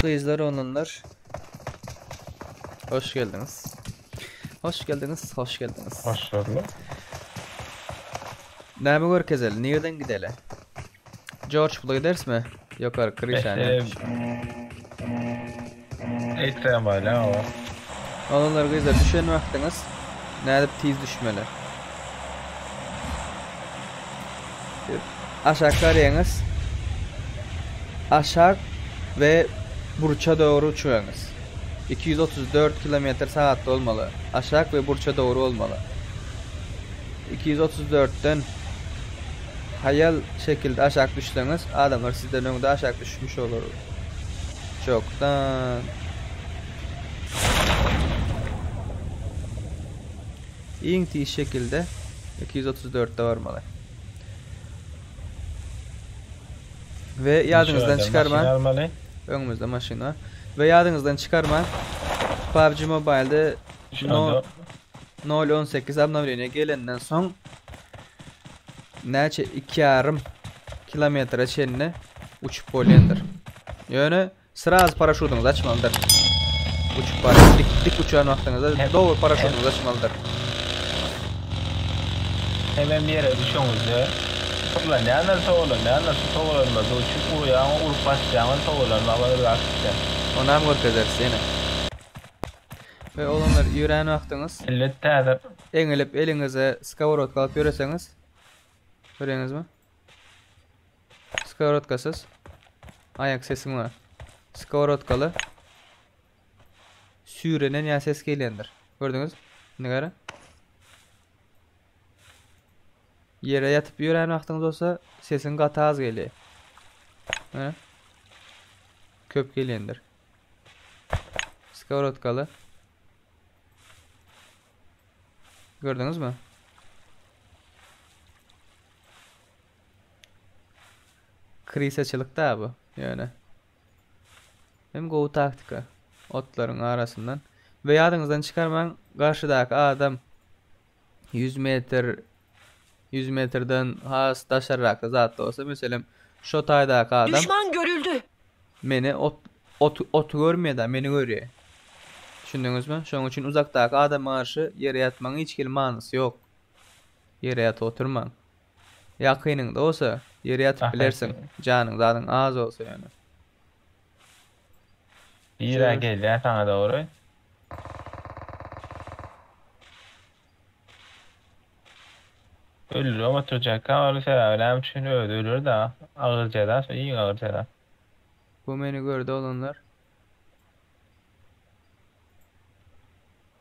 Gyzlar oglanlar Hoş geldiňiz. Hoş geldiňiz, hoş geldiňiz. Hoş gördük. Näme görkezeli? Nireden gideli? George bula giderismi? Ýokary Krişany. Eýtsem bolýar o. Oglanlar gyzlar düşen wagtyňyz nädip tiz düşmeli? Aşak garýaňyz. Aşak we burça dogry uçýaňyz. 234 kilometr sagatda bolmaly. Aşak we burça dogry bolmaly. 234-den haýal şekilde aşak düşseňiz, adamlar sizden öňde aşak düşmüş bolar. Çokdan. Iň tiz şekilde 234-de barmaly. We ýadyňyzdan çykarman öňümizde maşyn bar. We ýadyňyzdan çykarman PUBG Mobile'de no 0.18 obnowleniýe gelenden soň näçe 2,5 kilometre çenli uçup bolýandyr. Ýöne sraz paraşudyňyzy açmalydyr. Uçup barýan dik, dik uçan wagtyňyzda dogry paraşudyňyzy açmalydyr. Hemem ýere düşeňizde pyrlanýandyr, togalanýandyr. Şu togalanmazlyk üçin urýaň, urup basýaň, togalanma bir zat gitýär. Onam görkezeris ýene. We oglanlar ýörän wagtyňyz Elbetde häzir. Eňilip eliňize skoworotka alyp ýöreseňiz görýäňizmi? Skoworotkasız aýak sesim bar. Skowородkaly süýrenen ýa ses gelýändir. Gördüňiz? Indi gara. Ýere ýatyp ýörän wagtyňyz bolsa sesiň gaty az gelýär. Hä? Köp gelýändir. Skowородkaly. Gördüňizmi? Krisaçylyk da bu ýöne. Hem gowy taktika. Otlaryň arasyndan. We ýadyňyzdan çykarmaň, garşydaky adam 100 metr 100 metrden has daşarrakda zatda bolsa, meselem, şo taýdaky adam Düşman görüldü. meni ot ot oty görmeýär-de, meni görýär. Düşündiňizmi? Şonuň üçin uzakdaky adama garşy ýere ýatmagyň hiç hili manysy ýok. Ýere ýatyp oturmaň. Ýakynyňda bolsa, ýere ýatyp bilersiň. Janyň zadyň az bolsa ýöne. Bira gelýär saňa dogry. Öldürip oturjakka ol sebäbi näme üçin özi ölür da agyr jeza şu iň agyr jeza. Bu meni gördi oglanlar.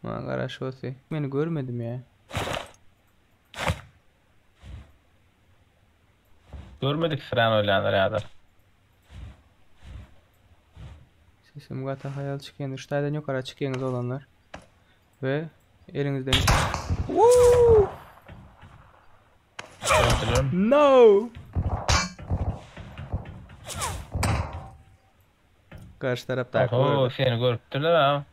Maňa garaşyp otyr. Meni görmedim ýa. Görmedik syrän bolýandyr ýa-da. Sesim gaty haýal çykýandyr. Şu taýdan ýokara çykýaňyz oglanlar. We eliňizden Woo! No! Garşy tarapdaky Oho, gördi. seni görüpdirler ha.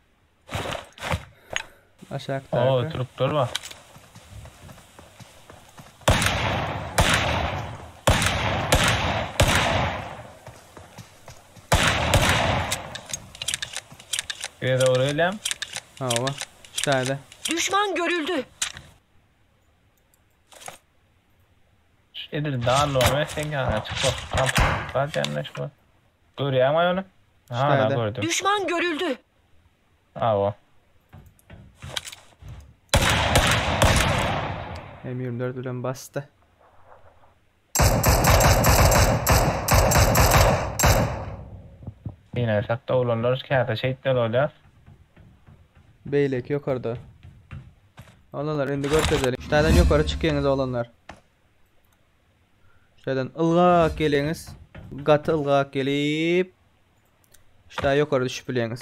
Aşakdaky. Oo, türkler bar. Size dogry gelýän. Hawa, şu taýda. Düşman görüldü. Edil dağ normal sen ýanyna çyk bak. Kamp bar diýende şu. Görýäňmi ony? Ha, taýda. gördüm. Düşman görüldü. Hawa. M24 bilen basdy. Ýene sakda oglanlar käte şeýtmeli bolýar. Beýleki ýokarda. Oglanlar indi görkezeli. Şu taýdan ýokary çykýaňyz oglanlar. Şu taýdan ylgak geliňiz. Gaty ylgak gelip şu taý ýokary düşüp bilýäňiz.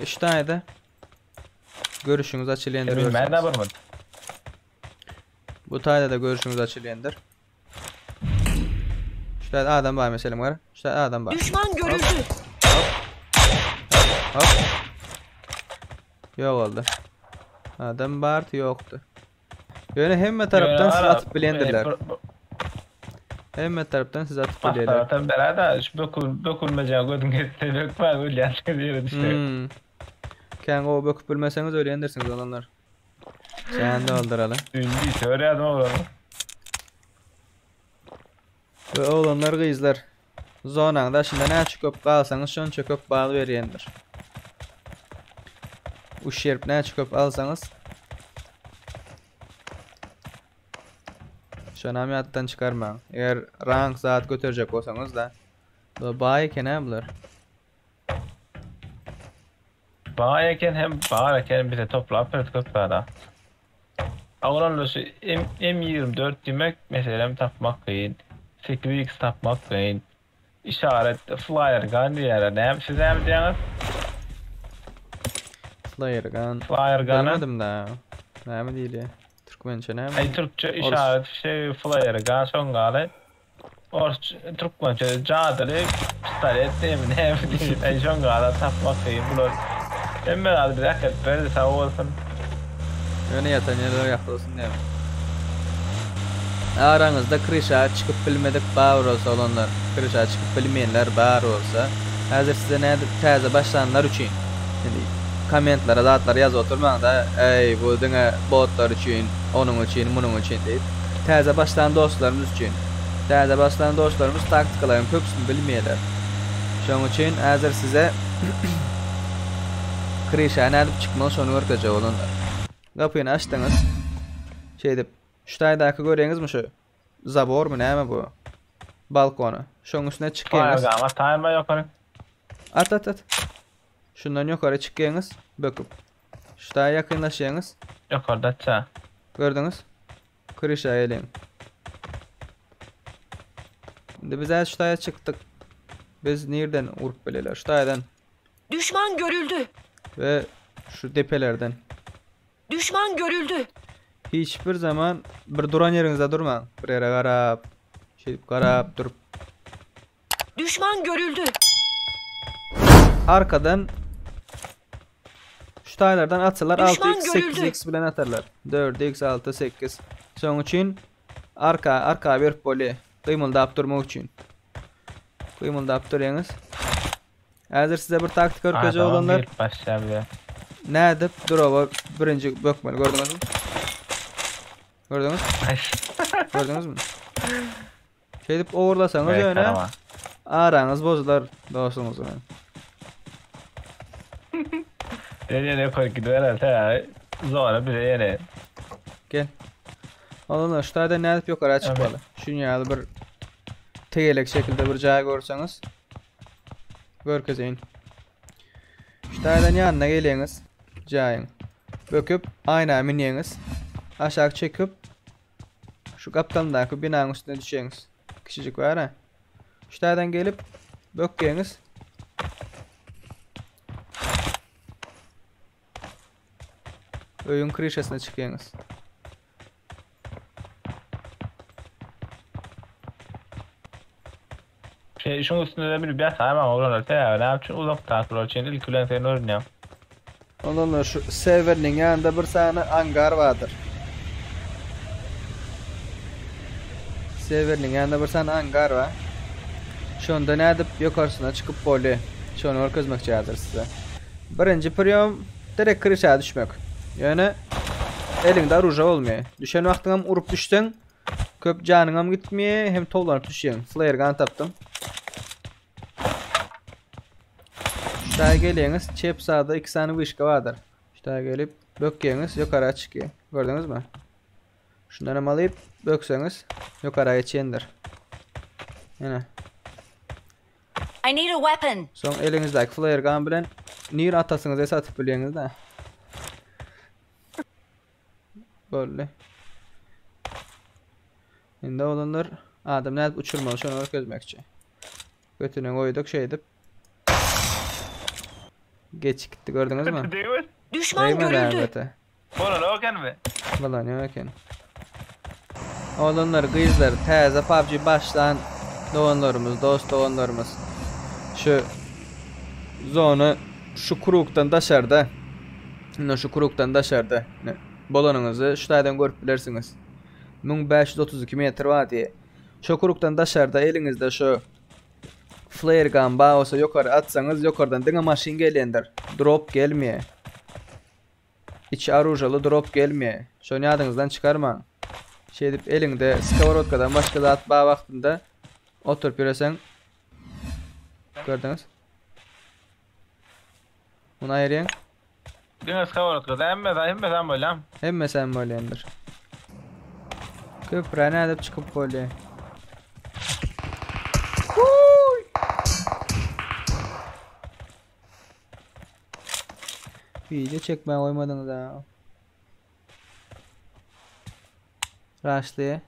Şu taýda görüşüňiz açylýandyr. Bilmän görseňiz. barmady. Bu taýda da görüşüňiz açylýandyr. Şu taýda adam bar meselem gara. Şu taýda adam bar. Düşman görüldü. Hop. Yok oldu. Adam bardı yoktu. Ýöne hemme Ýöne tarapdan sizi ara atyp bilendirler. bir, bir, Hemme tarapdan sizi atyp bilýärler. Maslahatam berä-de şu bökül bökülmejege gözüň ýetse bökmän ölýänsiňiz ýere düşseňiz. Hmm. Kän gowy böküp bilmeseňiz ölýändirsiňiz oglanlar. Jan dolduraly. Düýn diýse görýärdim oglany. We oglanlar gyzlar zonaň daşynda näçe köp galsaňyz şonça köp bal berýändir. Uşerp näçe köp alsaňyz Şonam ýatdan çykarmaň. Eger rank zat göterjek bolsaňyz da. Bu baý eken ha bular. Baý eken hem bar eken bize toplap berdi köp zada. Oglanlar şu M M24 diýmek meselem tapmak kyn. 8x tapmak kyn. Işaret flyer gun diýýärler. Näme siz näme diýýäňiz? Flyer gun. Flyer gun. Bilmedim da. Näme diýilýär? Türkmençe näme? Ay Türkçe işaret şey flyer gun şoň galy. Ors türkmençe jadyly pistolet diými näme diýip. Ay şoň galy tapmak kyn bular. Hemme zady bize äkidip berdi sag bolsun. Ýöne ýatan ýerler ýagty bolsun diýýän. Araňyzda kryşa çykyp bilmedik bar bolsa olanlar, kryşa çykyp bilmeýänler bar bolsa, häzir size nädip täze başlanlar üçin indi kommentlere zatlar ýazyp oturmaňda, äý bu diňe botlar üçin, onuň üçin, munuň üçin diýip. Täze başlan dostlarymyz üçin. Täze başlan dostlarymyz taktikalaryň köpüsini bilmeýärler. Şonuň üçin häzir size Kryşa nädip çykmaly şony görkezjek olanlar. Gapyny açdyňyz. Şeýdip şu taýdaky görýäňizmi şu zabormy näme bu? Balkony. Şoň üstüne çykýaňyz. Baýgama taýma ýokary. At at at. Şundan ýokary çykýaňyz böküp. Şu taýa ýakynlaşýaňyz. Ýokarda atça. Gördüňiz? Kryşa geliň. Indi biz şu taýa çykdyk. Biz nirden urup bilirler? Şu taýdan. Düşman görüldü. We şu depelerden. Düşman görüldü. Hiç bir zaman bir duran ýeriňizde durmaň. Bir ýere garap, şeýdip garap durup. Düşman görüldü. Arkadan şu taýlardan atsalar Düşman 6x, görüldü. 8x bilen atarlar. 4x, 6, 8. Şonuň üçin arka arka berip bolýar. Gymyldap durmak üçin. Gymyldap durýaňyz. Häzir size bir taktika görkezjek Adamam oglanlar. girip başlar bize. Nädip duraba birinji bökmeli gördüňizmi? Gördüňiz? Gördüňizmi? Şeýdip ogurlasaňyz Berk ýöne araba. araňyz bozular dostuňyz bilen. Sen ýene ýokary gidiber sen. Zora bize ýene. Gel. Oglanlar şu taýdan nädip ýokary çykmaly? Şuny ýaly bir tegelek şekilde bir jaý görseňiz görkezeýin. Şu taýdan ýanyna gelýäňiz jaýyň. Böküp aýna münýäňiz. Aşak çekip şu gapdalyndaky binanyň üstüne düşýäňiz. Kiçijik bar ha. Şu taýdan gelip bökýäňiz. Öýüň kryşasyna çykýaňyz. Şey şuň üstünde de bir ýataýmaň oglanlar. Sebäbi näme üçin uzakdakylar üçin ilki bilen sen görünýäň. Ondan şu serweriniň ýanynda bir sany angar bardyr. Serweriniň ýanynda bir sany angar bar. Şonda nädip ýokarsyna çykyp bolýar. Şony görkezmekçi häzir size. Birinji priýom direkt kryşa düşmek. Ýöne eliňde oruža bolmaýar. Düşen wagtyňam urup düşseň köp janyňam gitmeýär, hem towlanyp düşýäň. Flare gun tapdym. Ştaýa gelýäňiz, çep sağda iki sany wyşka bardyr. Ştaýa gelip bökýäňiz, ýokara çykýar. Gördüňizmi? Şundan hem alyp bökseňiz ýokara geçýändir. Ýene. I need a weapon. Soň eliňizdäki flare gun bilen nir atasyňyzy satyp bilýäňiz da. Boldy. Indi oglanlar adam nädip uçurmaly şony görkezmekçi. Götüne goýduk şeýdip. Geç gitdi gördüňizmi? Değil Düşman Değmedi görüldü. elbette. Bolan o mi? Bolan ýok eken. Oglanlar, gyzlar, täze PUBG başlan doganlarymyz, dost doganlarymyz. Şu zona şu krukdan daşarda. Ine şu krukdan daşarda. Ne? Bolanyňyzy şu taýdan görüp bilersiňiz. 1532 metr bar diýe. Şo krugdan daşarda eliňizde şo flare gun bar bolsa ýokary atsaňyz ýokardan diňe maşyn gelýändir. Drop gelmeýär. Içi aružaly drop gelmeýär. Şony ýadyňyzdan çykarmaň. Şeýdip eliňde skoworodkadan başga zat bar wagtynda oturyp ýöreseň gördüňiz. Muny aýyrýaň. Diňe skoworodka hemme hemmesem bolýam. Hemmesem bolýandyr. Köprä nädip çykyp bolýar? Video çekmä goýmadyňyz ha. Raşly.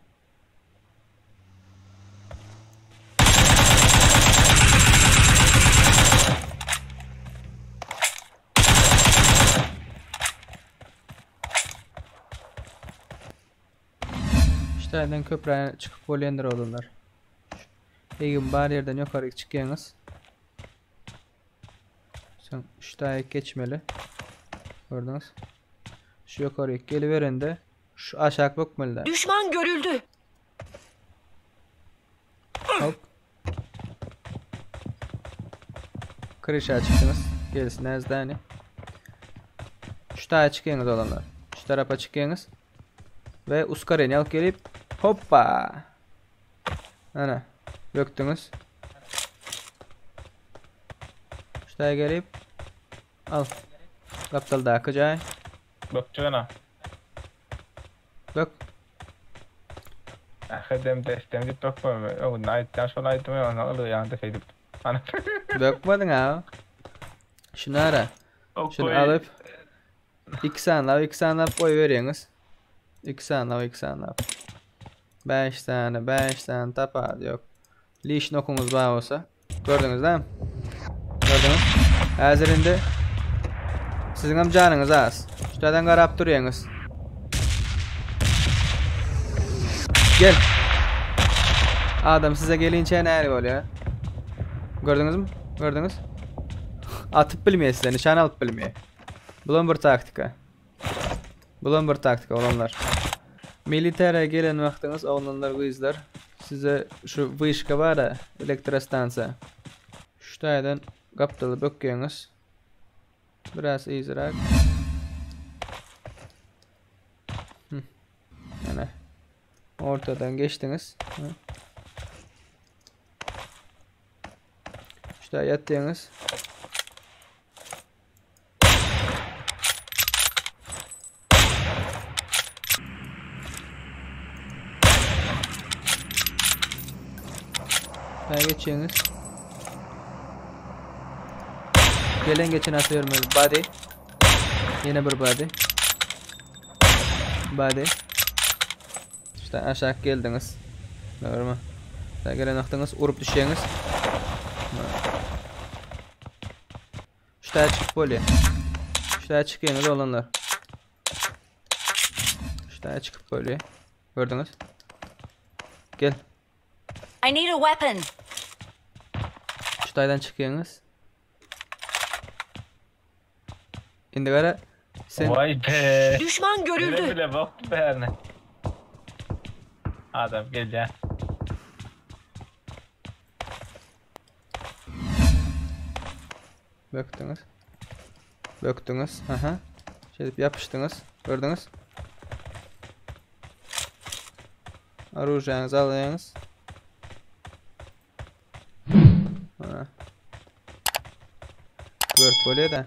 Ştaýdan köprä çykyp bolýandyr oglanlar. Egin bar ýerden ýokaryk çykýaňyz. Soň ştaýy geçmeli. Gördüňiz. Şu ýokaryk geliberende şu aşak bökmeli. Düşman görüldü. Hop. Krişa çykdyňyz. Gelsin näzdäni. Şu taýa çykýaňyz olanlar. Şu tarapa çykýaňyz. We uskareni alyp gelip hoppa. Ana, bökdüňiz. Şu taýa gelip al. Gapdaldaky jaý. Bökjek ana. Bök. Ahedem destem diýip bökmemi. Öňünde aýtýan şol aýdymy ona ylgaýan-da şeýdip. Ana. Bökmediň ha. Şuny ara. Şuny alyp iki sanlap, iki sanlap goýberýäňiz. Iki sanlap, iki sanlap. 5 sany, 5 sany tapar ýok. Lişni okuňyz bar bolsa. Gördüňiz dämi? Gördüňiz? Häzir indi siziň hem janyňyz az. Şu taýdan garap durýaňyz. Gel. Adam size gelinçe näli bolýar? Gördüňizmi? Gördüňiz? Atyp bilmeýär size, nişan alyp bilmeýär. Bulam bir taktika. Bulam bir taktika oglanlar. Militäre gelen wagtyňyz oglanlar gyzlar size şu wyşka bar-a elektrostansiýa. Şu taýdan gapdaly bökýäňiz. Biraz yzyrak. Ene. Ortadan geçdiňiz. Şu taýa ýatýaňyz. Daha geçiyorsunuz. Gelen geçen atıyorum öyle. Body. Yine bir body. Body. İşte aşağı geldiniz. Doğru mu? Daha gelen noktanız urup düşüyorsunuz. Şu taýa çykyp bolýar. Şu taýa çykýaňyz oglanlar. Şu taýa çykyp bolýar. Gördüňiz? Gel. I need a weapon. Şu taýdan çykýaňyz. Indi gara sen Vay be. Düşman Bile görüldü. bile bak bärine. Adam gelýär. Bökdüňiz. Bökdüňiz. Aha. Şeýdip ýapyşdyňyz. Gördüňiz? Orujanyňyzy alýaňyz. Ana. Görüp bolýar da.